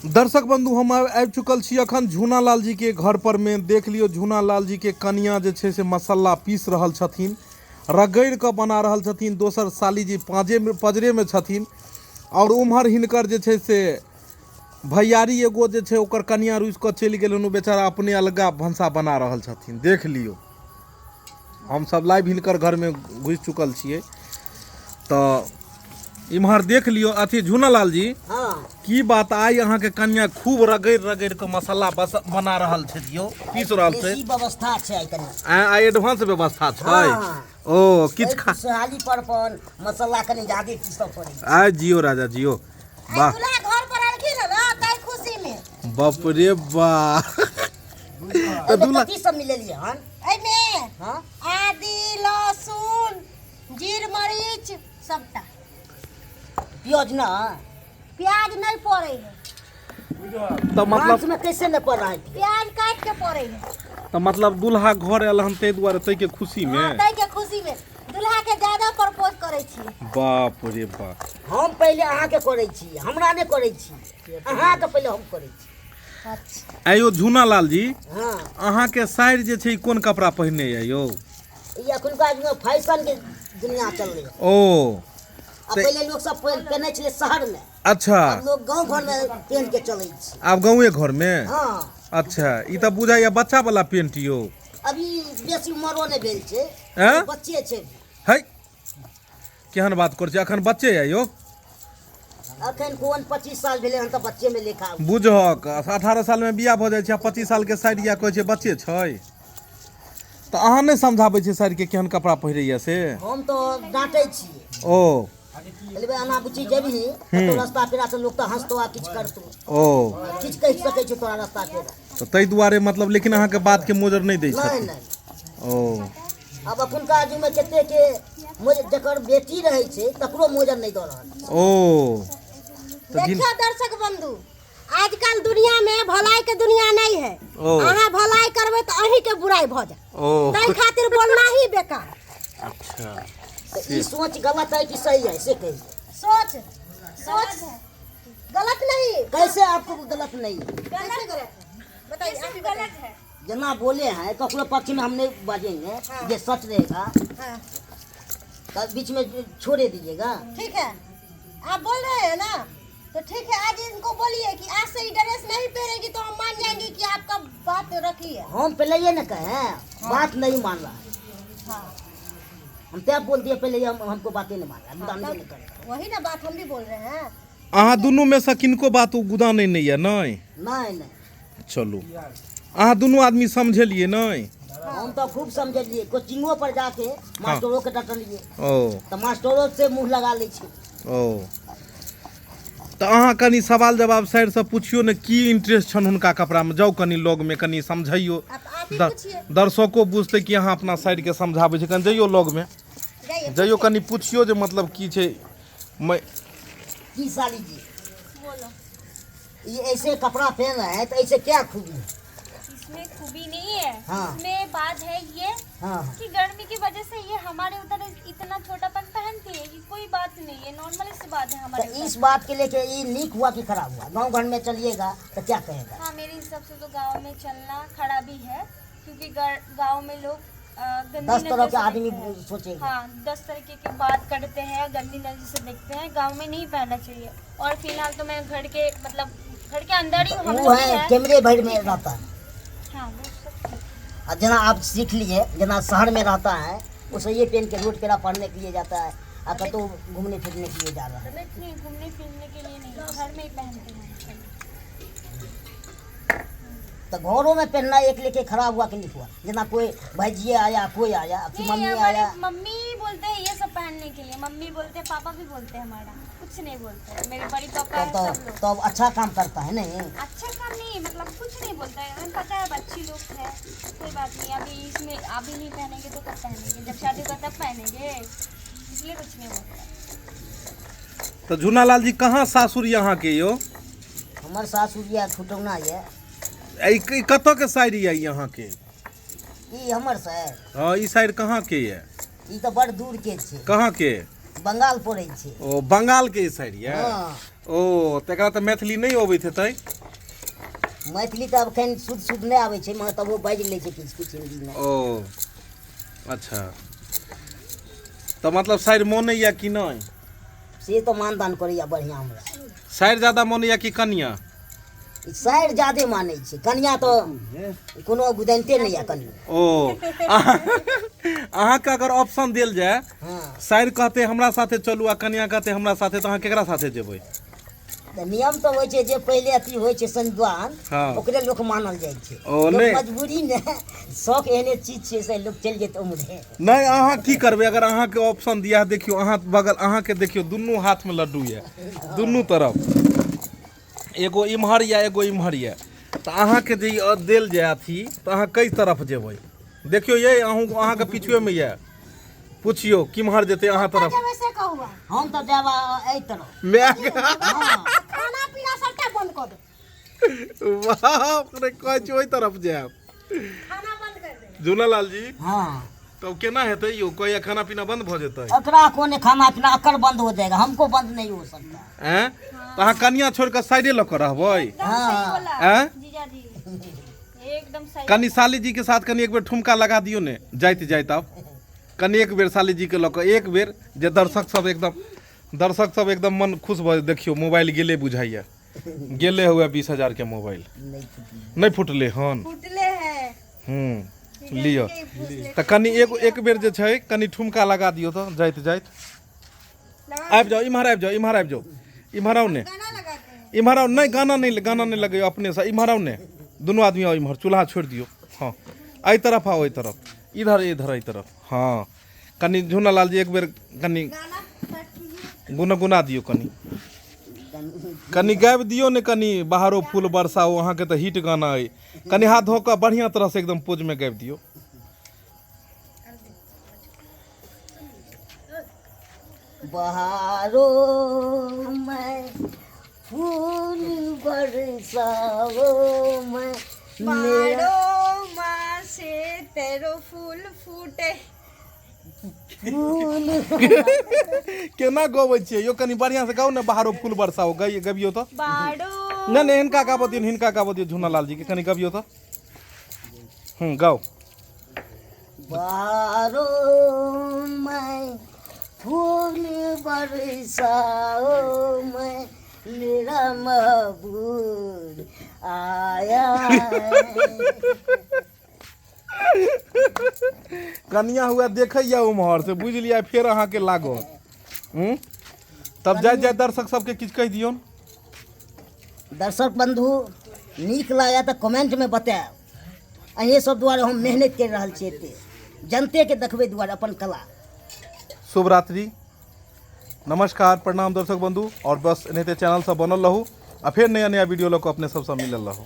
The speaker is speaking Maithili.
दर्शक बंधु, हम आबि चुकल छी अखन झूना लाल जी के घर पर में। देख लियौ, झूना लाल जी के कनिया जे छै से मसाला पीस रहल छथिन, रगड़ि कऽ बना रहल छथिन। दोसर साली जी पाँजेमे पजरेमे छथिन आओर उम्हर हिनकर जे छै से भैयारी एगो जे छै, ओकर कनिया रुसि कऽ चलि गेल हन। ओ बेचारा अपने अलगा भनसा बना रहल छथिन। देख लियौ, हमसभ लाइव हिनकर घरमे घुसि चुकल छियै। तऽ इम्हर देख लियौ अथी झूनालाल जी। हाँ। की बात, आइ अहाँके कनिया खूब रगड़ि रगड़ि कऽ मसाला बस बना रहल छथि यौ, पीस रहल छै। बेसी व्यवस्था छै आइ कनि। आइ एडवांस व्यवस्था छै। हाँ। ओ किछु खा खुशहाली पर अपन मसाला कनि ज्यादे पीसऽ पड़ै छै। आइ जियो राजा जियो। आइ वाह। दूल्हा घर पर एलखिन हँ ने, ताहि खुशी में। बाप रे बा, तऽ एहिमे दूल्हा कथी सब मिलेलियै हन? एहिमे हाँ। आदि, लहसुन, जीर, मरीच सबटा। प्याज ना? प्याज नहीं पड़े है। तऽ मतलब मांस में कैसे नहीं पड़ रहा है? प्याज काट के पड़े है। तऽ मतलब दूल्हा घर आयल हन ताहि दुआरे, ताहिके खुशी में? हाँ, ताहि के खुशी में दूल्हा के ज्यादा प्रपोज करे छी। बाप रे बाप। हम पहिले अहाँके करै छी, हमरा नहि करै छी, अहाँके पहिले हम करै छी। अच्छा। आयो झूना लाल जी। हाँ। अहाँके साइर जे छै, ई कोन कपड़ा पहिरने यऽ यौ? ई एखुनका युगमे फैशन के दुनिया चललै। ओ आ पहिले लोक सब पहिनै छलै शहर मे। अच्छा। आब लोक गाँव घर मे पहिन के चलै छै। आब गाँवे घर मे? हाँ। अच्छा, ई तऽ बुझाइया बच्चा वाला पेंट यौ। अभी बेसी उमरो नहि भेल छै। हैं? बच्चे छै। है, केहन बात करै छी, अखन बच्चे यऽ यौ? अखन कोन 25 साल भेलै हन तऽ बच्चे मे लेखा। बुझहक, 18 साल मे बियाह भऽ जाइ छै आ 25 साल के साइड या कहै छै बच्चे छै। तऽ अहाँ नहि समझाबै छियै साइड के, केहन कपड़ा पहिरैया से? हम तऽ डाँटै छियै। ओ कहलियै, एना बुच्ची जेबही कतौ रस्ता पेरा से लोक तऽ हँसतो आ किछु करतो। ओ किछु कहि सकै छै तोरा रस्ता पेरा। तऽ ताहि दुआरे मतलब, लेकिन अहाँके बातके मोजर नहि दै नहि। छथिन? नहि। ओ आब एखुनका युगमे कते के जकर बेटी रहै छै तकरो मोजर नहि दऽ रहल छै। ओ तऽ जिन देखियो दर्शक बंधु, आजकल दुनिया में भलाई के दुनिया नहीं है। ओ। अहाँ भलाई करबै तऽ अहीं के बुराई भऽ जायत। ओ ताहि खातिर बोलना ही बेकार। अच्छा। तऽ ई सोच गलत है कि सही है, से कहिए। सोच सोच गलत नहीं। कैसे आपको गलत नहीं है? कैसे गलत है, बताइए आप ही। गलत है। जना बोले हैं, ककरो पक्ष में हम नहीं बाजेंगे। हाँ। ये सच रहेगा। हाँ। तो बीच में छोड़े दीजिएगा। ठीक है, आप बोल रहे हैं ना तो ठीक है। आज इनको बोलिए कि आज से ये ड्रेस नहीं पहनेगी तो हम मान जाएंगे कि आपका बात रखी है। हम पहले ये न कहे, बात नहीं मान रहा है। हाँ। हम क्या बोल दिए पहले, ये हम हमको बातें नहीं मान रहा है, हम नहीं कर। वही ना बात हम भी बोल रहे हैं। अहाँ दुनू में से किनको बात ओ गुदा नहि नहि यऽ? नहि। नहीं नहीं। चलू, अहाँ दुनू आदमी समझेलियै नहि? हम तो खूब समझलिए, कोचिंगो पर जाके मास्टरों के डटलिए। ओ तो मास्टरों से मुंह लगा लै छी। ओ तऽ अहाँ कनि सवाल जवाब साइडसँ पुछियौ ने, की इंटरेस्ट छनि हुनका कपड़ामे। जाउ कनि लगमे, कनि समझैयौ। आप ही पूछिए। दर्शको बुझतै कि अहाँ अपना साइडके समझाबै छी। कनि जइयौ लगमे। जाइए। जइयौ, कनि पुछियौ जे मतलब की छै मै की साली जी? बोलो। ये ऐसे कपड़ा पहन रहे हैं तो ऐसे क्या खूबी है? इसमें खूबी नहीं है। हाँ। इसमें बात है ये कि गर्मी की वजह से ये हमारे उधर इतना छोटापन पहनती है, ये कोई बात नहीं है, नॉर्मल सी बात है हमारे तो उधर। इस बात के लेके ये लीक हुआ कि खराब हुआ? गांव घर में चलिएगा तो क्या कहेगा? हाँ, मेरे हिसाब से तो गांव में चलना खराबी है, क्योंकि गांव में लोग गंदी 10 नजर तरह के से आदमी देखते हैं। सोचेगा। हाँ, 10 तरीके की बात करते हैं, गंदी नजर से देखते हैं। गांव में नहीं पहनना चाहिए। और फिलहाल तो मैं घर के, मतलब घर के अंदर ही हम वो लोग है हैं। कैमरे भर में रहता है। हाँ, वो सब ठीक। और जना आप सीख लिए, जना शहर में रहता है उसे ये पहन के रोड पेरा पढ़ने के लिए जाता है आ तो घूमने फिरने के लिए जा रहा है। नहीं, घूमने फिरने के लिए नहीं, घर में ही पहनते हैं। तो घरों में पहनना एक लेके खराब हुआ कि नहीं हुआ? जना कोई भाईजी आया, कोई आया कि नहीं, मम्मी हमारे आया। मम्मी बोलते हैं ये सब पहनने के लिए। मम्मी बोलते हैं, पापा भी बोलते हैं, हमारा कुछ नहीं बोलते हैं। मेरे बड़े पापा तब है, सब तो लोग। तब अच्छा काम करता है नहीं? अच्छा काम नहीं, मतलब कुछ नहीं बोलता है। हमें पता है अच्छी लोग है, कोई बात नहीं। अभी इसमें अभी नहीं पहनेंगे तो कब पहनेंगे? जब शादी होगा तब पहनेंगे, इसलिए कुछ नहीं बोलता। तऽ झूनालाल जी, कहाँ सासुर यऽ अहाँके यौ? हमर सासुर यऽ खुटौना यऽ। ई कतऽ के साइड यऽ ई अहाँके? ई हमर सर? हँ, ई साइड कहाँ के यऽ? ई तऽ बड़ दूर के छै। कहाँ के? बंगाल पड़ै छै। ओ बंगाल के ई साइड यऽ? हाँ। ओ तऽ एकरा तऽ मैथिली नहि अबैत हेतै। मैथिली तऽ एखन शुद्ध शुद्ध नहि आबै छै, मगर तबो बाजि लै छै किछु किछु हिन्दीमे। ओ अच्छा, तऽ मतलब साइर मानैया कि नहि? से तऽ मानदान करैया बढ़िआँ हमरा। साइर ज्यादा मानैया कि कनिया? साइर ज्यादे मानै छै, कनिया तऽ कोनो गुदैनते नहि यऽ कनिया। ओ अहाँके अगर ऑप्शन देल जाय, हँ, साइर कहते हमरा साथे चलू आ कनिया कहते हमरा साथे, तऽ अहाँ केकरा साथे जेबै? तऽ नियम तऽ होइ छै जे पहिले अथी होइ छै संविधान, हँ, ओकरे लोक मानल जाइ छै। ओ लोक नहि, मजबूरी ने शौक एहने चीज छै से लोक चलि जेतै उम्हरे। नहि, अहाँ की करबै अगर अहाँके ऑप्शन दिया? देखियौ, अहाँ बगल अहाँके देखियौ, दुनू हाथमे लड्डू यऽ दुनू तरफ, एगो इम्हर यऽ एगो इम्हर यऽ, तऽ अहाँके जे ई देल जाय अथी तऽ अहाँ कै तरफ जेबै? देखियौ ये, अहूँ अहाँके पिछुएमे यऽ, पुछियौ किम्हर जेतै अहाँ तरफ। जेबै से कहू आब। हम तऽ जायब एहि तरफ। माय। हँ। खाना पीना सबटा बंद कऽ दे। बाप रे, कहै छै ओहि तरफ जायब। खाना बंद कर दे। झूलालाल जी। हँ। तब केना हेतै यौ? कहैया खाना पीना बंद भऽ जेतै। एकरा कोने खाना पीना अकर बंद हो जाएगा, हमको बंद नहीं हो सकता। ऐं, तऽ अहाँ कनिया छोड़ि कऽ साइडे लऽ कऽ रहबै? एकदम सही बोला। ऐं। जीजाजी एकदम सही। कनि साली जी के साथ कनि एक बेर ठुमका लगा दियौ ने जाइत जाइत। आब कनि एक बेर साली जी के लऽ कऽ एक बेर जे दर्शक सब एकदम मन खुश भऽ। देखियौ, मोबाइल गेले बुझाइया, गेले हुए 20,000 के मोबाइल। नहीं फुटले। नहि फुटले हन? फुटले है। लिअ तऽ कनि एक बेर जे छै कनि ठुमका लगा दियौ तऽ जाइत जाइत। आबि जाउ इम्हर, आबि जाउ इम्हर, आबि जाउ इम्हर, आउ ने। गाना लगाते हैं। इम्हर आउ। नहि, गाना नहि, गाना नहि लगैयौ, अपनेसँ इम्हर आउ ने। दुनू आदमी आउ इम्हर, चूल्हा छोड़ि दियौ। हँ, एहि तरफ आउ, एहि तरफ, इधर इधर, एहि तरफ। हँ, कनि झूनालाल जी एक बेर कनि गाना स्टार्ट कीजिए। गुनगुना दियौ, कनि कनि गाबि दियौ ने कनि बहारो फूल बरसाओ। अहाँके तऽ हिट गाना अइ। कनि हाथ धो कऽ बढ़िआँ तरहसँ एकदम पोजमे गाबि दियौ। बहारों में फूल बरसाओ मैं मेरा बारो माँ से तेरो फूल फूटे। फूल। केना गबै छियै यौ? कनि बढ़िआँसँ गाउ ने, बहारो फूल बरसाओ गबियौ तऽ। बारो नहि नहि, हिनका गाबऽ दियौ, हिनका गाबऽ दियौ। झूनालाल जीके कनि गबियौ तऽ। गाउ। बहारों में फूल बरसाओ मैं मेरा महबूब आया है। कनिया हुआ देखैया उम्हर से, बुझि लिअ फेर अहाँके लागत। तब जाइत जाइत दर्शक सबके किछु कहि दियौन। दर्शक बंधु, नीक लागए तऽ कमेंटमे बतायब। अहीं सब दुआरे हम मेहनत करि रहल छी, एते जनतेके देखबै दुआरे अपन कला। शुभ रात्रि, नमस्कार, प्रणाम दर्शक बंधु। और बस एनाहिते चैनल सब बनल रहू आ फेर नया नया वीडियो लऽ कऽ अपने सबसँ मिलल रहू।